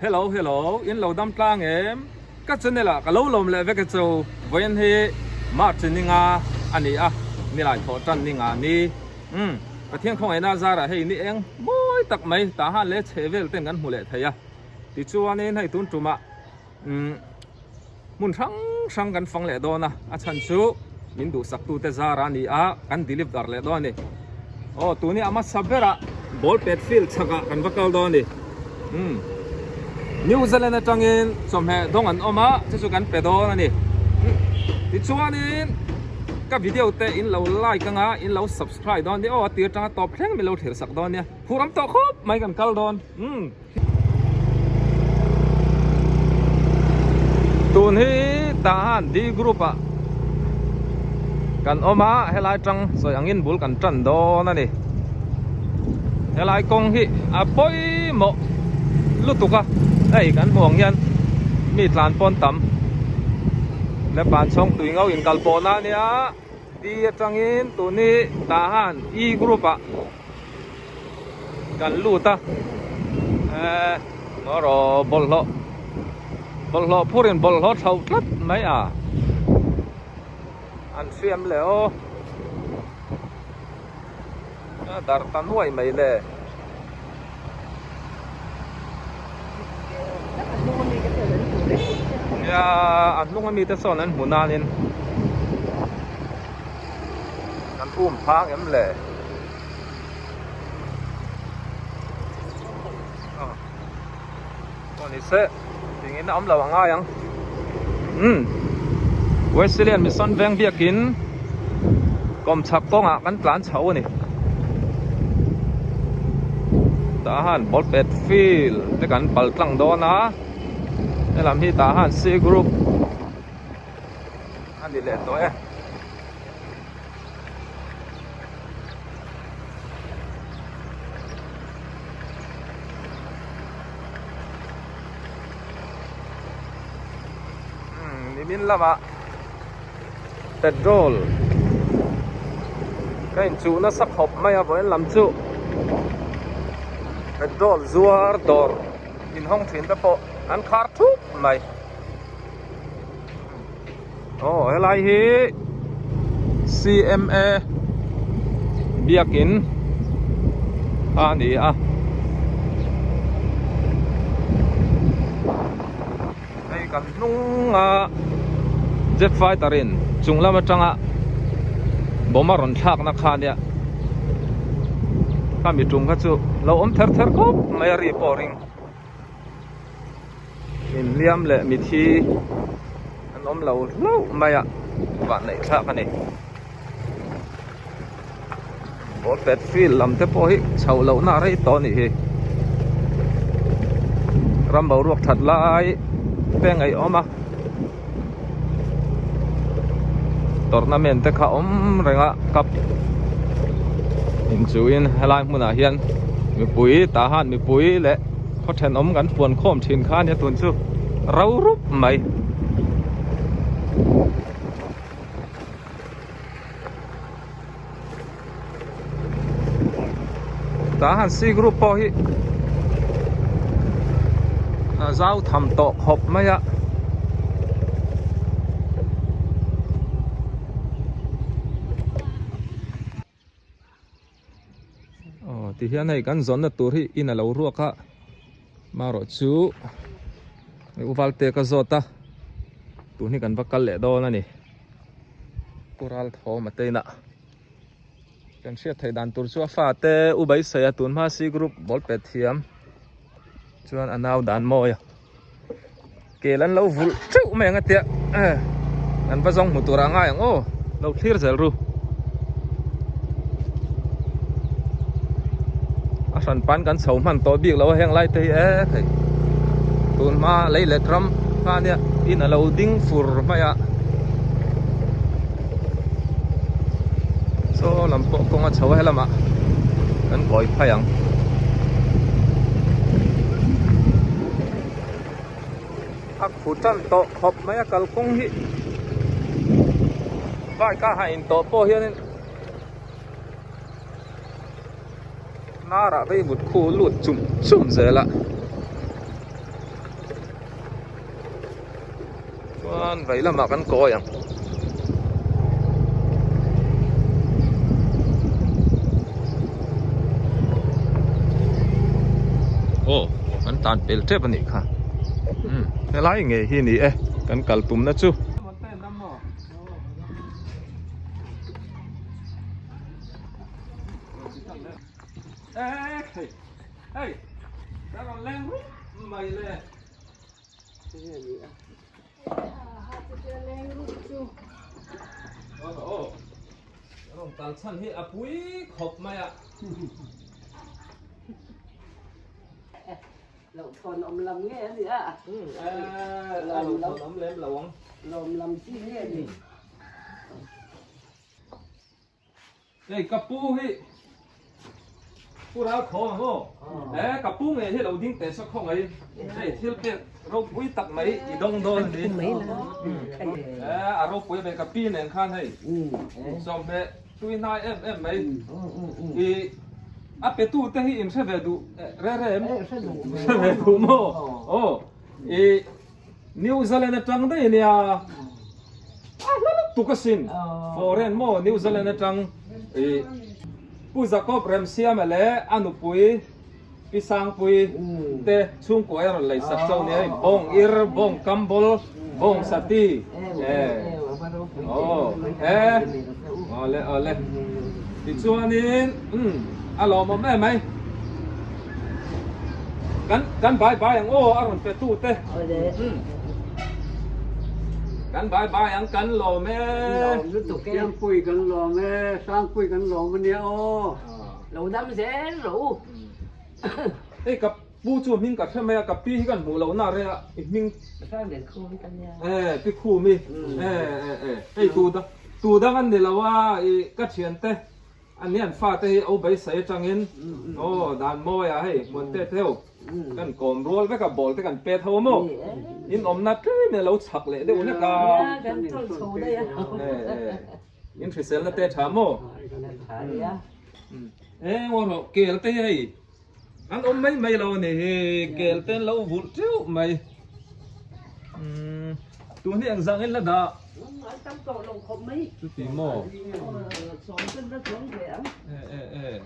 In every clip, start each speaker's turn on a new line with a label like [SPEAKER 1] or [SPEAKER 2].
[SPEAKER 1] Hello hello in lo dam tlang em ka channel ah ka lo lawm leh vek e chu vawiin hi March ninga a ni a nilai thawh tan ninga ni umm Pathian khawngaihna zarah hei ni eng mawi tak mai tah han leh chheh vel ten kan hmu leh thei a tichuanin hei tun tumah umm Hmun hrang hrang kan fang leh dawn a, a chhan chu min duhsaktute zar a ni a, kan deliver leh dawn a ni. Aw, tuni a hmasa berah ball pet field chhakah kan va kal dawn a ni. Umm, New Zealand atangin chawhmeh dawng an awm a, chu chu kan pe dawn a ni. Tichuanin ka video te in lo like anga in lo subscribe dawn a ni. Aw, a tir atanga tawp thleng min lo thlir sak dawn a nia. Phur awm tawh khawp mai kan kal dawn. Umm. Tun hi tah han D group ah kan awm a helai tang sawi angin bul kan tan dawn a ni helai kawng hi a pawimawh lutuk a hei kan hmuh ang hian mi tlan pawn tam lepan chhawng tui ngau in kal pawh na a nia D atangin tun hi tah han E group ah. Kan lut a eh erawh bawlhhlawh bawlhhlawh phurin bawlhhlawh thlauh tlat mai a an hriam leh aw a darh ta nuai mai le. Nia a hnung ami te sawn an hmu nanin kan um phang em le. Aw ni se tingin a awm lo angai ang umm Wesleyan Mission Veng biakin kawmchhak kawngah kan tlan chho a ni tah han ball pet field te kan pal tlang dawn a helam hi tah han C group a ni leh tawh e. Nimin lamah petrol ka inchuh nasa khawp mai a vawiin lam chu petrol zuar dawr inhawng thin te pawh an khar thup mai. Aw helai hi CMA biakin a ni a hei kan hnunga jet fighter in chung lam atanga bomb a rawn thlakna kha ania khami tum kha chu lo awm ther ther khawp mai a ri pawh ring. Inhliam leh mithi an awm lo hlauh mai a vanneih thlak a ni. Ball pet field lam te pawh hi chhoh loh na rei tawh a nih hi. Ram boruak that lai te ngaih awm a. Tournament te kha awm reng a cup inchuhin helai hmunah hian mipui tah han mipui leh khaw thenawm kan fuan khawm thin kha ania tun chu ro rup mai. Tah han C group pawh hi a zau tham tawh khawp mai a. Aw ti hian hei kan zawnna tur hi in a lo ruak a marawh chu uval te ka zawt a tun hi kan va kal leh dawn a ni. Kural thawm a tein a kan hriat theih dan tur chu a fate u beisei a tun hma C group ball pet thiam chuan a nau dan mawi a kel an lo vulh teuh mai ang a tia an va zawng hmu tur a ngai ang aw lo thlir zel ru a hran pan kan chho hman tawh bik lo a heng lai te hi e thei tun hma lei let ram kha ania in a lo ding fur mai a saw lam pawh kawng a chho a helamah kan kawi phai ang a khu tan tawh khawp mai a kalkawng hi bike a hain tawh pawh hianin hnarah vei mut khu lut chum chum zel a. Chuan vei lamah kan kawi ang. Aw kan tlan pel tep a nih kha umm helai ngei hi a ni e kan kal tumna chu. Rawn kal chhan hi a pui khawp mai a.
[SPEAKER 2] Loh thawn awm lam nge a ni a.
[SPEAKER 1] Loh thawn awm lem lo ang.
[SPEAKER 2] Lawm lam chi nge a ni.
[SPEAKER 1] Hei ka pu hi Pu Ral Khaw ang aw. E ka pu ngei hi lo ding teh saw khaw mai. Hei thil pek ropui tak mai i dawng dawn a ni. E a ropui ve ka pi nen khan hei sawmhmeh tui hnai em em mai. I a pe tu te hi in hre ve duh re re em? Hre ve duh maw? Aw i New Zealand atang daih ania a hla lutuk asin foreign maw New Zealand atang ih Pu Jacob Remsiama leh a nupui Pi Sangpui te chhungkua a rawn lei sak chauh nia hei bawng ir bawng kambol bawng sati eh aw eh awle awle tichuanin umm a lawmawm em mai. Kan kan bai bai ang aw a rawn pe tu te. Kan bai bai ang kan lawm e.
[SPEAKER 3] Siangpui kan lawm e, Sangpui kan lawm ania aw.
[SPEAKER 2] Lo dam zel rawh u.
[SPEAKER 1] Hei ka pu chu hming ka hre mai a, ka pi hi kan hmuh loh na reng a, i hming. E pi khum i, e e e hei tu dang tu dang an ni lo a, i ka thian te. A ni an fate hi o beisei atangin aw dan mawi ah hei hmuan te te ho kan kawm rual vek a ball te kan pet ho a maw in awmna tlem in a lo chhak leh deuh hlek a in hriselna te tha maw eng aw rawh kel te hi hei an awm mai mai lo a ni hi kel te an lo vulh teuh mai tun hi engzah ngin la dah chuti maw e e e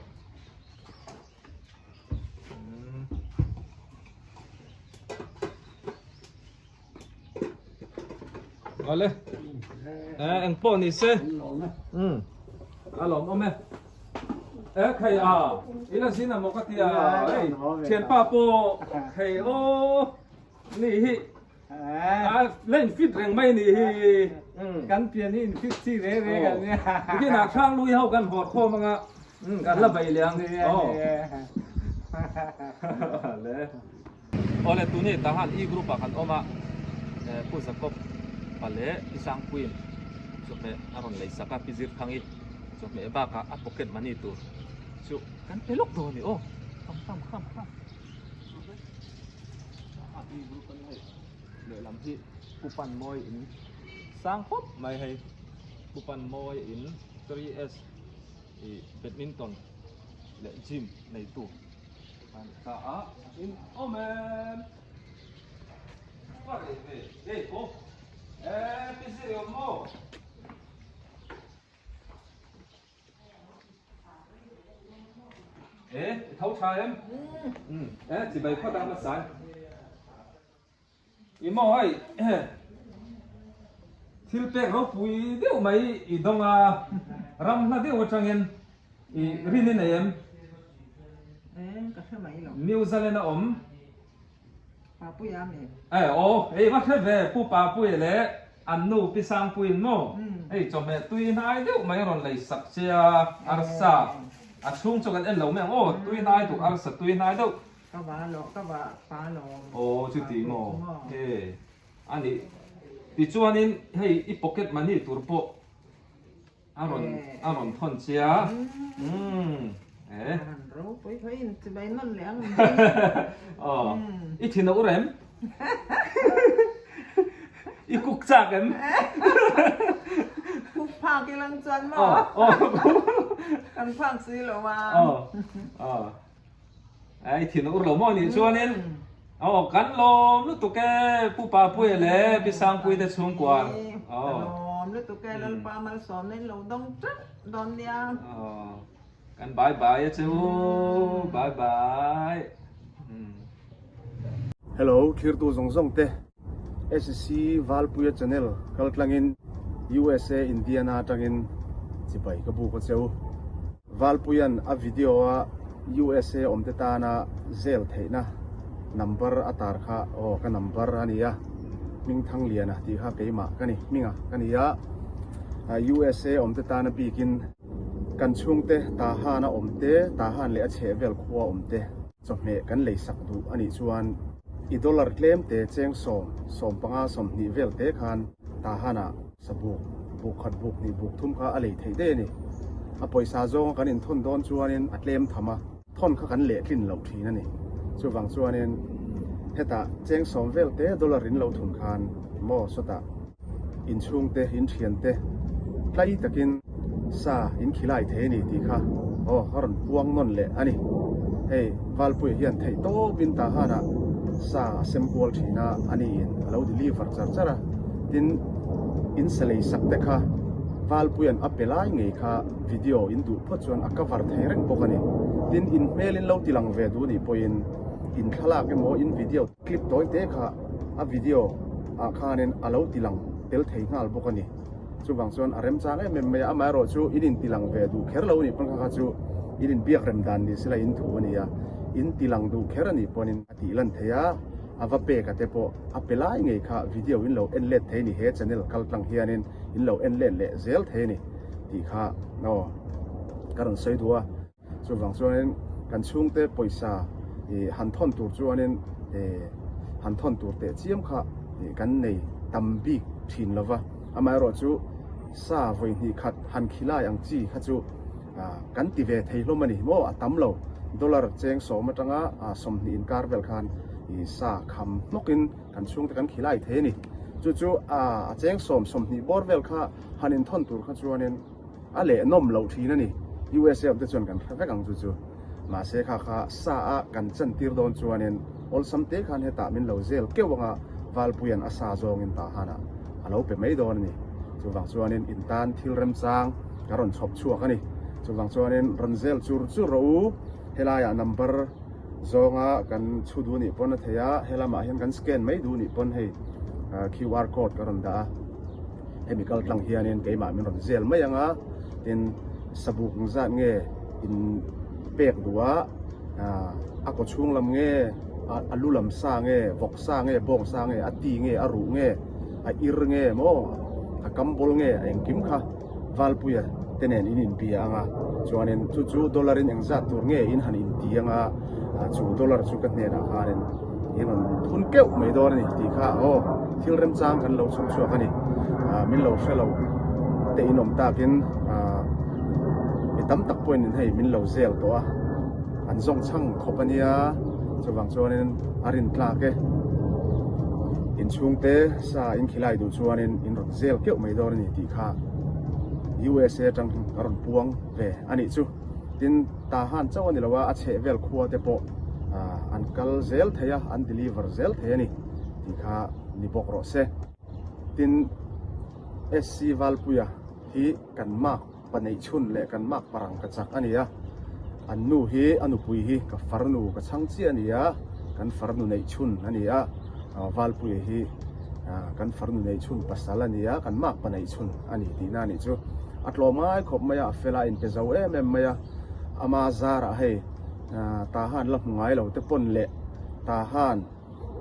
[SPEAKER 1] Awle eng pawh ni se a lawm awm e e khai a ila zin a maw ka tia hei thianpa pawh hei aw ni hi a la in fit reng mai ni hi
[SPEAKER 3] kan pian hi in fit chi re re kan nia
[SPEAKER 1] nikin ah hrang lui ho kan hawt khawm anga kan la bei leh ang aw le Awle tuni tah han E group ah kan awm a, Pu Jacob pa leh Pi Sangpuiin chawhmeh a rawn lei sak a, Pi Zirthangi chawhmeh bakah a pocket money tur chu kan pe lawk dawn a ni aw, kham kham kham kham E group a ni hei lehlam hi Pu Panmawi in sang khawp mai hei Pu Panmawi in 3S ih badminton leh gym neitu. An ta a in awm em a reh ve hei aw e pi zir i awm maw e i tho tha em e chibai phawt a hmasa I maw hei thil pek ropui deuh mai i dawng a, ram hla deuh atangin i rin i nei em?
[SPEAKER 4] Ka hre mai lo.
[SPEAKER 1] New Zealand a awm.
[SPEAKER 4] Papuia mi.
[SPEAKER 1] E aw, hei va hre ve Pu Papuia leh an nu Pi Sangpuiin maw? Hei chawhmeh tui hnai deuh mai rawn lei sak che a, arsa a chhung chu kan en lo mai ang aw, tui hnai duh arsa tui hnai deuh.
[SPEAKER 4] Ka va lo, ka va pa lo.
[SPEAKER 1] Aw chuti maw? E a nih. Tichuanin hei i pocket money tur pawh a rawn a rawn thawn che a. Umm e.
[SPEAKER 4] Han ropui tho in chibai nawn leh ang.
[SPEAKER 1] Aw i thin a ur em? I kuk chak em?
[SPEAKER 4] Kuk phak ilang chuan maw?
[SPEAKER 1] Aw.
[SPEAKER 4] Kan phak si lo a.
[SPEAKER 1] Aw aw. Ai thin a ur lo maw nih chuanin. Aw kan lawm lutuk e Pu Papuia leh Pi Sangpuii te chhungkua.
[SPEAKER 4] Ka lawm lutuk e Lalpa malsawmna in lo dawng teuh dawn nia.
[SPEAKER 1] Aw kan bye bye a che u bye bye.
[SPEAKER 5] Hello thirtu zawng zawng te SC Valpuia channel kal tlangin USA Indiana atangin chibai ka buk a che u. Valpuia'n a video a USA awmte tana zel theihna number a tar kha aw ka number a ni a, Hmingthangliana tih kha keimah ka ni, hminga ka ni a, USA awmte tana bikin kan chhungte Tahan a awmte, Tahan leh a chhehvel khua awmte chawhmeh kan leisak duh a nih chuan i dollar tlemte cheng sawm, 15, 20 vel te khan Tahan-ah Sabuk, buk khat buk hnih buk thum kha a lei theih daih a ni. A pawisa zawnga kan inthawn dawn chuanin a tlem tham a, thawn kha kan lehtlin loh thin a ni. Chuvang chuanin hetah cheng sawm vel te dollar in lo thun khan maw sawtah inchhungte, inthiante tlai takin sa in khilai thei a ni tih kha aw a rawn puang nawn leh a ni. Hei Valpuia hian theih tawpin Tahanah sa a sem kual thin a, a niin a lo deliver char char a. Tin, in sa lei sak te kha Valpuia'n a pe lai ngei kha video in duh phawt chuan a cover thei reng bawk a ni. Tin, in hmel in lo ti lang ve duh nih pawhin in thlalak emaw in video clip tawi te kha a video ah khanin a lo ti lang tel thei nghal bawk a ni. Chuvang chuan a remchang em em mai a, amaherawh chu in inti lang ve duh kher lo a nih pawn kha kha chu in inbiak rem dan ni sela in thu a ni a, in ti lang duh kher a nih pawnin a tih lan thei a, a va pek a te pawh a pe lai ngei kha video in lo en let thei a ni, he channel kal tlang hianin in lo en let leh zel thei a ni tih kha aw ka rawn sawi duh a. Chuvang chuanin kan chhungte pawisa ih han thawn tur chuanin ih han thawn tur teh chiam kha ih kan nei tam bik thin lo va, amaherawh chu sa vawi hnih khat han khilai ang chi kha chu ah kan ti ve thei hlawm a ni maw a tam lo dollar cheng sawm atanga ah 20 inkar vel khan ih sa kham hnawkin kan chhungte kan khilai thei a ni. Chu chu ah a cheng sawm 20 bawr vel kha han inthawn tur kha chuanin. A leh nawm loh thin a ni. USA awm te chuan kan hre vek ang chu chu. Mahse kha kha sa a kan chan tir dawn chuanin awlsam te khan hetah min lo zel keuh anga Valpuia'n a sa zawngin tah hanah a lo pe mai dawn a ni. Chuvang chuanin in tan thil remchang ka rawn chhawp chhuak a ni. Chuvang chuanin rawn zel chur chur rawh u. Helaiah number zawnga kan chhu duh nih pawn a thei a, helamah hian kan scan mai duh nih pawn hei QR code ka rawn dah a. Hemi kal tlang hianin keimah min rawn zel mai ang a, tin sabuk zat nge in pek duh a, a kaw chhung lam nge, a lu lam sa nge, vawk sa nge, bawng sa nge, a ti nge, a ruh nge, a ir nge maw, a kam bawl nge, a engkim kha Valpuia te nen in inbia ang a, chuanin chu chu dollar in engzat tur nge in han inti ang a, chu dollar chu ka hnenah khanin in rawn thun keuh mai dawn a ni tih kha aw thil remchang kan lo chhawp chhuak a ni. Min lo hre lo te in awm takin mi tam tak pawhin in hei min lo zel tawh a, an zawng chhang khawp a nia, chuvang chuanin a rin tlak e. Inchhungte sa in khilai duh chuanin in rawn zel keuh mai dawn a ni tih kha USA atang a rawn puang ve a nih chu. Tin, Tahan chauh a ni lo a, a chheh vel khua te pawh an kal zel thei a, an deliver zel thei a ni tih kha ni bawk rawh se. Tin, SC Valpuia hi kan mark paneih chhun leh kan mark parang ka chak a ni a, an nu hi a nupui hi ka farnu ka chhang chiah a ni a, kan farnu neih chhun a ni a, Valpuia hi kan farnu neih chhun pasal a ni a, kan mark paneih chhun a ni tihna a nih chu. A tlawm ngai khawp mai a, a fel a, a inpe zo em em mai a, ama zarah hei Tahan la hmu ngai lo te pawn leh Tahan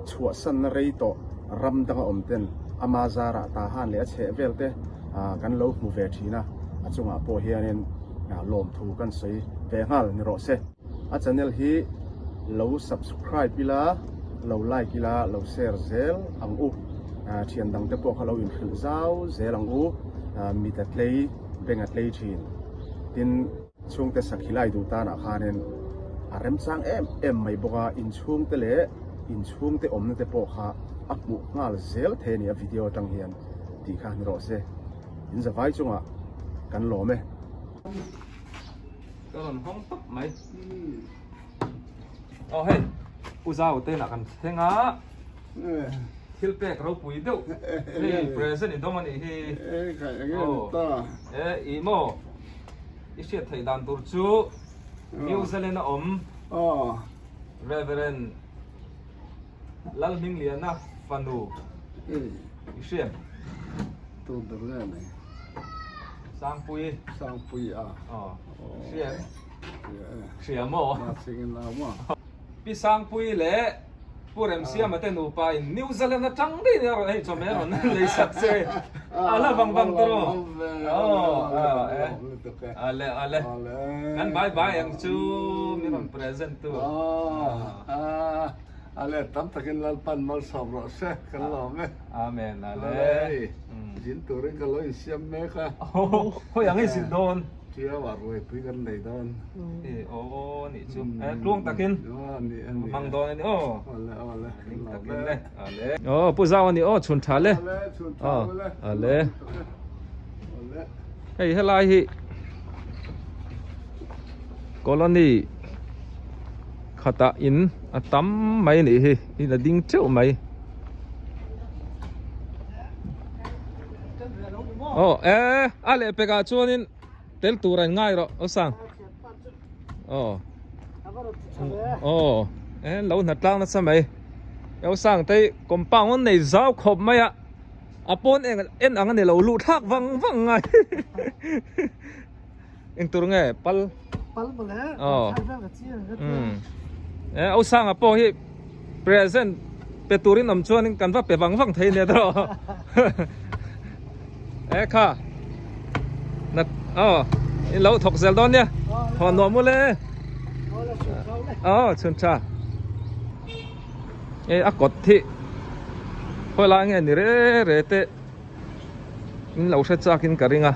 [SPEAKER 5] chhuahsanna rei tawh ram danga awm ten ama zarah Tahan leh a chheh vel te kan lo hmu ve thin a, a chungah pawh hianin lawmthu kan sawi ve nghal ni rawh se. A channel hi lo subscribe ila, lo like ila, lo share zel ang u. Thian dang te pawh kha lo inhrilh zau zel ang u, mit a tlei, beng a tlei thin. Tin. Chhungte sakhi lai duh tanah khanin a remchang em em mai bawk a, inchhungte leh inchhungte awmna te pawh kha a hmuh nghal zel thei a ni a video atang hian tih kha ni rawh se. In zavai chungah kan lawm e.
[SPEAKER 1] Ka rawn hawng tawp mai. Aw hei. Pu Zau te inah kan thleng a, thil pek ropui deuh hei present i dawng a nih hi. Aw e ih maw i hriat theih dan tur chu New Zealand a awm Reverend Lalhmingliana fanu i hriat. Sangpui.
[SPEAKER 6] Sangpui a.
[SPEAKER 1] Aw hriat. Hria maw? Pi Sangpui leh Pu Remsiama te nupa in New Zealand atang daih nia rawn hei chawhmeh rawn lei sak che a la vang vang tawh rawh. Aw e ale ale kan bye bye ang chu min rawn present tu.
[SPEAKER 6] Ale tam takin Lalpan malsawm rawh se kan lawm e.
[SPEAKER 1] Amen ale.
[SPEAKER 6] Zin turin ka lo insiam mek a.
[SPEAKER 1] Khawi ang i zin dawn?
[SPEAKER 6] Chiau a ruai pui kan nei dawn.
[SPEAKER 1] E aw nih chu e tluang takin hmang dawn a ni aw.
[SPEAKER 6] Awle awle
[SPEAKER 1] Hlim takin le ale. Aw Pu Zau a ni aw chhun tha le.
[SPEAKER 6] Ale chhun tha le.
[SPEAKER 1] Ale. Hei helai hi colony khatah in a tam mai nih hi in a ding teuh mai. Aw e a leh pekah chuanin tel tur an ngai rawh aw sang aw aw e lo hna tlang nasa mai aw sang te compound an nei zau khawp mai a a pawn eng en ang a ni lo luh thlak vang vang ngai eng tur nge pal
[SPEAKER 7] pal mawle
[SPEAKER 1] aw
[SPEAKER 7] thlai vel ka chi ang ka tia
[SPEAKER 1] e aw sanga pawh hi present pe turin awm chuan kan va pe vang vang thei nia tawh e kha na aw in lo thawk zel dawn nia thaw nuam ule aw chhun tha e a kawt hi khawi lai nge ni re re te in lo hre chak in ka ring a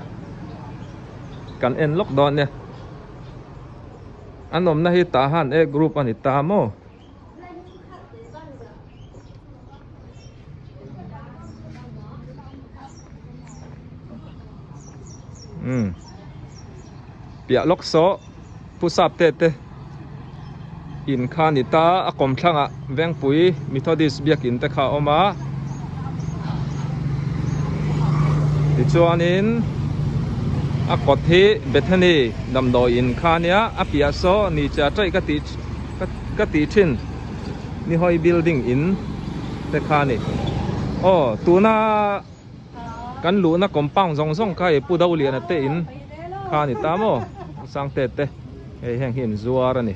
[SPEAKER 1] kan en lawk dawn nia an awmna hi tah han e group a ni ta maw. Umm piah lawk saw pu sap te te in kha a ni ta a kawmthlangah Vengpui Methodist biakin te kha a awm a tichuanin a kawt hi Bethany damdawi in kha a nia a piah saw ni che a taih ka tih ka tih thin Nihawi building in te kha a ni aw tuna kan luhna compound zawng zawng kha hei Pu Doliana te in kha a ni ta maw Sangte te hei heng hi an zuar a ni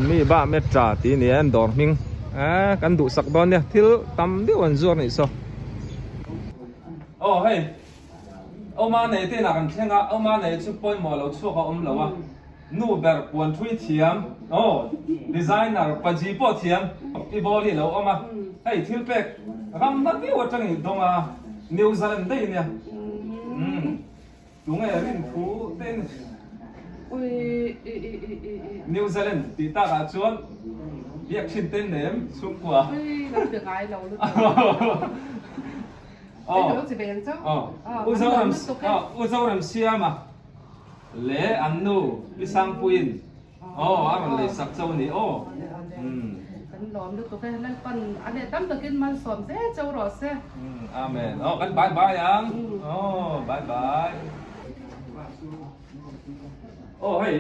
[SPEAKER 1] mi ba metra tih a ni a an dawr hming eh kan duhsak dawn nia thil tam deuh an zuar a nih saw aw hei. Awma nei te inah kan thleng a, awma nei chu pawimawh lo chhuak a awm lo a, nu ber puan thui thiam, aw designer paji pawh thiam i ball hi a lo awm a, hei thil pek ram hla deuh atangin i dawng a, New Zealand daih ania, umm tunge rin thu te in New Zealand tih takah chuan biak thin te nem chhungkua. Aw, U Zoram, aw, U Zoram Siama leh an nu Pi Sangpuiin, aw, a rawn lei sak chauh a ni, aw. Umm.
[SPEAKER 7] Kan lawm lutuk e, Lalpan a leh tam takin malsawm zel chauh rawh se.
[SPEAKER 1] Umm, Amen. Aw, kan bye bye ang. Aw, bye bye. Aw, hei.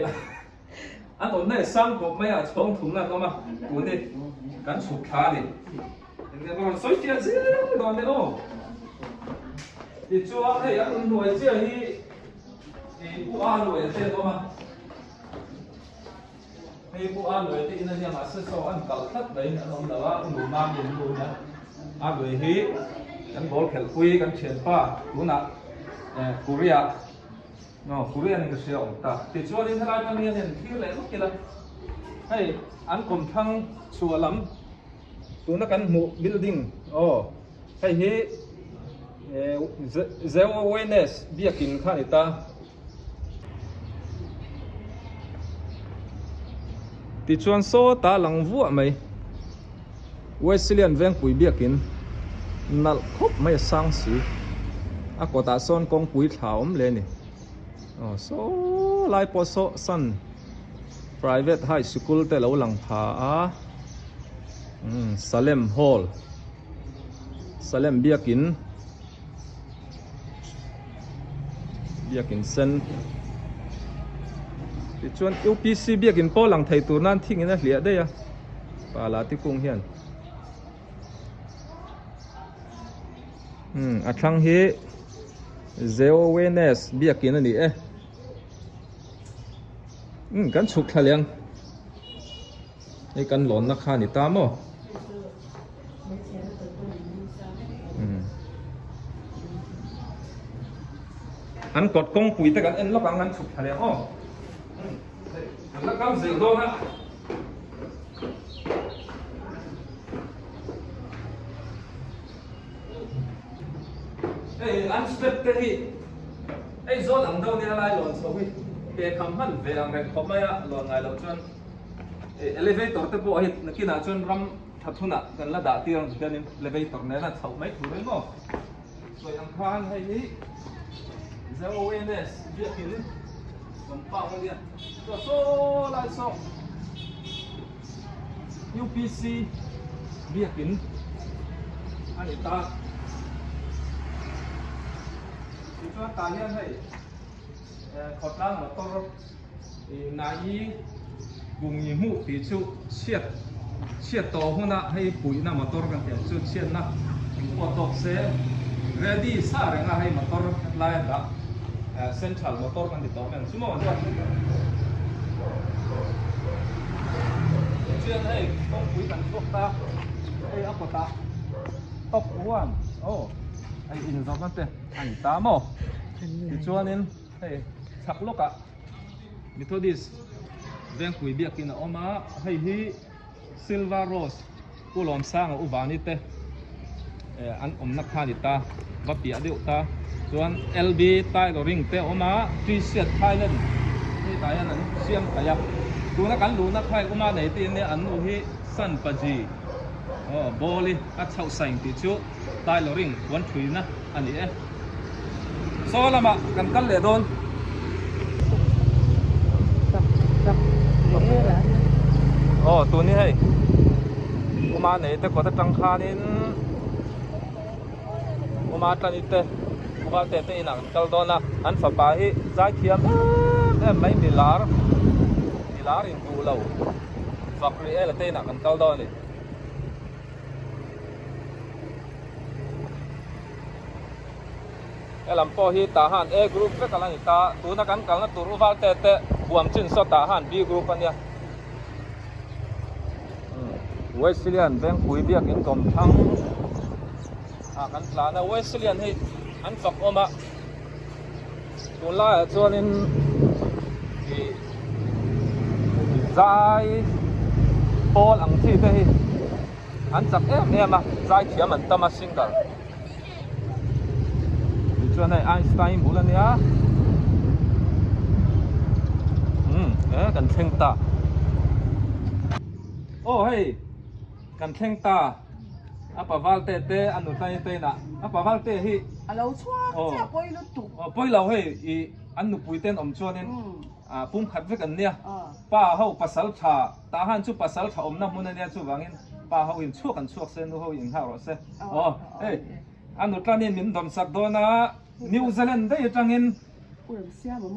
[SPEAKER 1] An awmna hi sang kawp mai a, chhawng thumna an awm a, tun hi kan chhuk thla a ni. Enge ka rawn sawi fiah zel dawn le aw. Tichuan hei an inhnuai chiah hi ih Pu A Luai te an awm a. Hei Pu A Luai te in a nia mahse saw an kalh tlat mai an awm lo a, U Mami an nu nia. A Luai hi kan ball khelhpui kan thianpa tunah eh Korea Aw, Korean in ka hria awm ta. Tichuanin helai pang hian in thlir leh lawk ila, hei an kawmthlang chhuah lam tuna kan hmuh building aw hei hi Zeu Awareness biakin kha a ni ta. Tichuan sawta lang vuah mai Wesleyan Vengpui biakin nalh khawp mai a sang si. A kawtah sawn kawngpui thla a awm hle a ni. Aw saw lai pawh saw san. Private high sikul te lo lang pha a umm Salem hall Salem biakin biakin sen tichuan U_P_C biakin pawh lang thei tur nan thingin a hliah daih a pala te kung hian. Umm a thlang hi Zeowenes biakin a ni e umm kan chhuk thla leh ang hei kan lawnna kha a ni ta maw umm an kawt kawngpui te kan en lawk ang kan chhuk thla leh ang aw umm hei kan la kal zel dawn a. Hei an step te hi hei zawn ang deuh nia lai lawn chho hi ke kham hman ve ang reng khawp mai a lawn ngai loh chuan elevator te pawh hi nakinah chuan ram tha thunah kan la dah tir ang tihianin elevator nena chhoh mai tur emaw sawi ang khan hei hi ZONS biakin compound a nia chaw saw lai saw. UPC biakin a ni ta. Tichuan tah hian hei khawtlang motor nai kung i hmuh tih chu chhiat chhiat tawh huna hei puihna motor kan tih ang chu chhiatna engpawh tawk se ready sa renga hei motor hetlai a dah central motor kan ti tawh mai ang chu maw. Tichuan hei kawngpui kan chhuak ta hei a kawtah top one aw hei inzawrna te a ni ta maw tichuanin hei chhak lawkah Methodist Vengpui biakin a awm a hei hi Silver Rose Pu Lawmsanga u Vani te an awmna kha a ni ta va piah deuh ta chuan LB Tailoring te a awm a T-shirt Thailand hei tah hian an siam thei a tuna kan luhna kha hei uma nei te nia an nu hi San Paji aw Bawli a chhoh saing tih chu Tailoring puan thuina a ni e saw lamah kan kal leh dawn. Aw tun hi hei uma nei te kawt atang khanin uma tani te uval te te inah kan kal dawn a an fapa hi zaithiam em em mai milar milar in duh lo fak rih ela te inah kan kal dawn a ni. Helam pawh hi tah han A group vek a la ni ta, tuna kan kalna tur u Valte te huam chin saw tah han B group a nia. Wesleyan Vengpui biakin kawmthlang ah kan tlan a, Wesleyan hi an fak awm a, tunlaiah chuanin ih zai pawl ang chi te hi an chak em em a, zai thiam an tam a singer. Tichuan hei Einstein bul a nia umm e kan thleng ta aw hei kan thleng ta a paval te te a nutlai te inah a paval te hi
[SPEAKER 4] a lo chhuak chiah pawi lutuk
[SPEAKER 1] aw pawi lo hei ih an nupui te an awm chuanin ah pumkhat vek an nia pa ho pasal tha tah han chu pasal tha awmna hmun a nia chuvangin pa ho in chhuak an chhuak se nu ho in nghak rawh se aw hei a nutlanin min dawn sak dawn a New Zealand daih atangin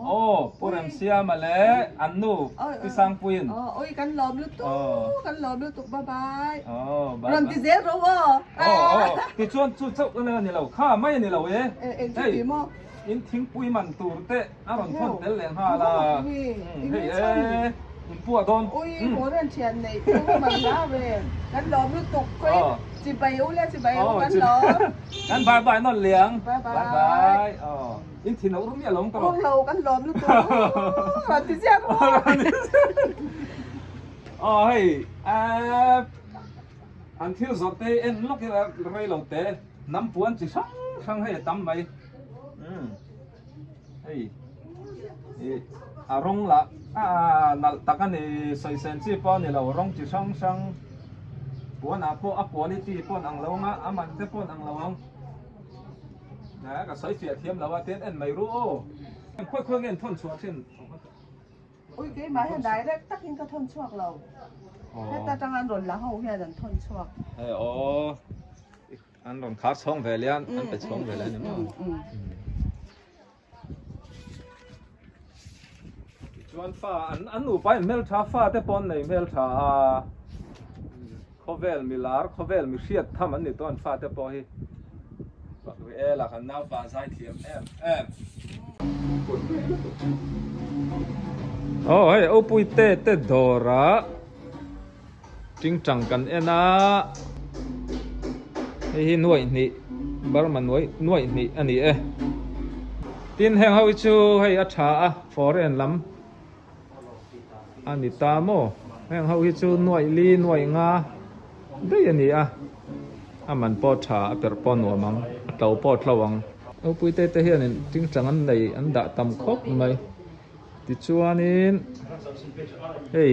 [SPEAKER 1] aw Pu Remsiama leh an nu Pi Sangpuiin
[SPEAKER 4] awi kan lawm lutuk kan lawm lutuk bye bye
[SPEAKER 1] aw bye
[SPEAKER 4] rawn ti zel rawh aw
[SPEAKER 1] aw aw tichuan chu chauh a ni lo kha mai a ni lo e
[SPEAKER 4] eng chu ti maw
[SPEAKER 1] In thingpui man tur te a rawn thawn tel leh nghal a, hei e in puah dawn.
[SPEAKER 4] Ui haw ren thian neih chu man hlau ve, kan lawm lutuk khawi chibai u le chibai u kan lawm.
[SPEAKER 1] Kan bye bye nawn liang.
[SPEAKER 4] Bye bye.
[SPEAKER 1] In thin a ur miah lo ang tawh.
[SPEAKER 4] Ur lo kan lawm lutuk rawn ti ziak rawh.
[SPEAKER 1] Aw hei an thil zawrh te en lawk ila rei lo te. Hnam puan chi hrang hrang hei a tam mai umm hei ih a rawng lah ah nalh tak a ni sawisel chi pawh a ni lo rawng chi hrang hrang puanah pawh a quality pawh an ang lo ang a a man te pawh an ang lo ang ka sawi fiah thiam lo a tin en mai ru aw khawi khawi nge an thawn chhuah thin.
[SPEAKER 4] Ui keimah hian direct takin ka thawn chhuak lo. Heta tang an rawn la ho hian an thawn chhuak.
[SPEAKER 1] Hei aw an rawn khar chhawng ve lian an pe chhawng ve lian ni maw. Chuan fa an an nupa in hmeltha fa te pawh an nei hmeltha a khawvel milar khawvel mi hriat tham an ni tawh an fa te pawh hi. Ela kan naupa zai thiam em em. Aw hei Opui te te dawrah tingtang kan en a hei hi nuaih hnih Burma nuaih nuaih hnih a ni e. Tin heng ho hi chu hei a tha a foreign lam a ni ta maw heng ho hi chu nuaih li nuaih nga daih a ni a a man pawh tha a perh pawh nuam ang a tlo pawh tlo ang. Ropui te te hianin tingtang an nei an dah tam khawp mai tichuanin hei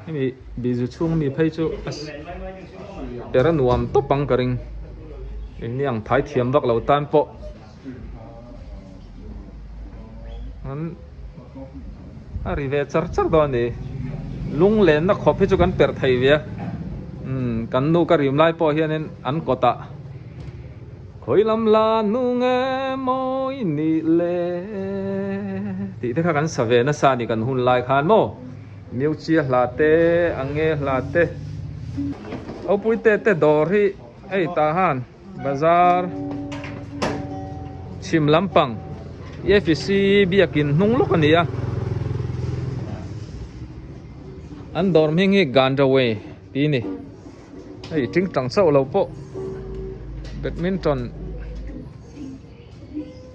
[SPEAKER 1] hemi bizu chhung mi phei chu a perh a nuam tawp ang ka ring engni ang thai thiam vak lo tan pawh. An a ri ve char char dawn a ni lunglenna khawp hi chu kan perh thei ve a umm kan nu ka rim lai pawh hianin an kawtah khawi lam la nu nge mawi nih le tih te kha kan sa ve nasa a ni kan hun lai khan maw Miuchia hla te a nge hla te Opuite te dawr hi hei tah han. Bazar chhim lampang EFC biakin hnung lawk a ni a, an dawr hming hi Gandaway tih a ni, hei tingtang chauh lo pawh badminton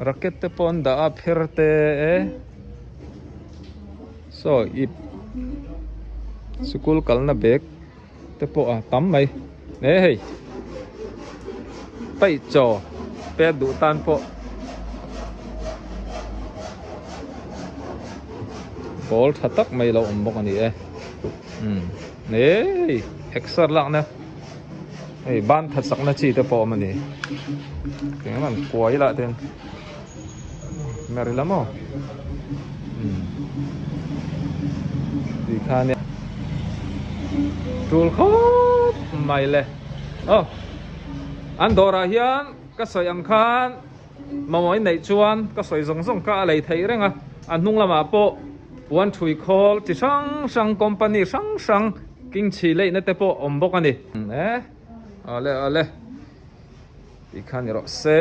[SPEAKER 1] racket te pawh an dah a pher te e saw ip sikul kalna bag. te pawh a tam mai e hei paih chaw pek duh tan pawh ball tha tak mai lo awm bawk a ni e umm e hei exer lakna hei ban that sakna chi te pawh a awm a ni eng an kuai lah ten mer ila maw umm tih kha nia tul khawp mai le aw an dawrah hian ka sawi ang khan mamawh in neih chuan ka sawi zawng zawng kha a lei theih reng a a hnung lamah pawh puan thui khawl chi hrang hrang company hrang hrang kingchhi leihna te pawh awm bawk a ni e awle awle. Tih kha ni rawh se.